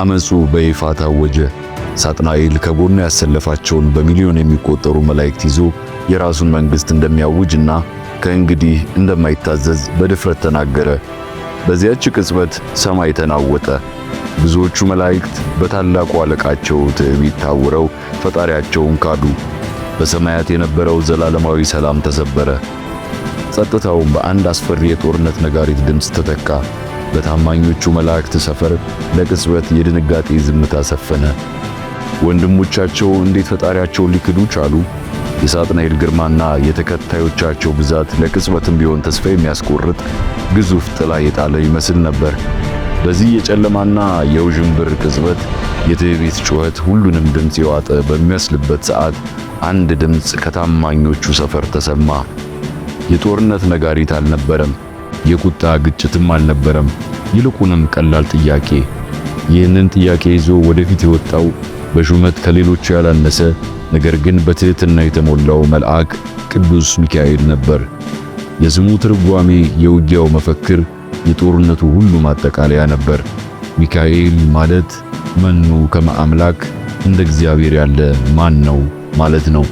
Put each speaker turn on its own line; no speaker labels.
አመጹ በይፋ ታወጀ። ሳጥናኤል ከጎኑ ያሰለፋቸውን በሚሊዮን የሚቆጠሩ መላእክት ይዞ የራሱን መንግስት እንደሚያውጅና ከእንግዲህ እንደማይታዘዝ በድፍረት ተናገረ። በዚያች ቅጽበት ሰማይ ተናወጠ። ብዙዎቹ መላእክት በታላቁ አለቃቸው ትዕቢት ታውረው ፈጣሪያቸውን ካዱ። በሰማያት የነበረው ዘላለማዊ ሰላም ተሰበረ። ጸጥታውም በአንድ አስፈሪ የጦርነት ነጋሪት ድምፅ ተተካ። በታማኞቹ መላእክት ሰፈር ለቅጽበት የድንጋጤ ዝምታ ሰፈነ። ወንድሞቻቸው እንዴት ፈጣሪያቸውን ሊክዱ ቻሉ? የሳጥናኤል ግርማና የተከታዮቻቸው ብዛት ለቅጽበትም ቢሆን ተስፋ የሚያስቆርጥ ግዙፍ ጥላ የጣለ ይመስል ነበር። በዚህ የጨለማና የውዥንብር ቅጽበት የትዕቢት ጩኸት ሁሉንም ድምፅ የዋጠ በሚመስልበት ሰዓት አንድ ድምፅ ከታማኞቹ ሰፈር ተሰማ። የጦርነት ነጋሪት አልነበረም፣ የቁጣ ግጭትም አልነበረም። ይልቁንም ቀላል ጥያቄ። ይህንን ጥያቄ ይዞ ወደፊት የወጣው በሹመት ከሌሎቹ ያላነሰ ነገር ግን በትህትና የተሞላው መልአክ ቅዱስ ሚካኤል ነበር። የስሙ ትርጓሜ የውጊያው መፈክር፣ የጦርነቱ ሁሉ ማጠቃለያ ነበር። ሚካኤል ማለት መኑ ከመ አምላክ፣ እንደ እግዚአብሔር ያለ ማን ነው ማለት ነው።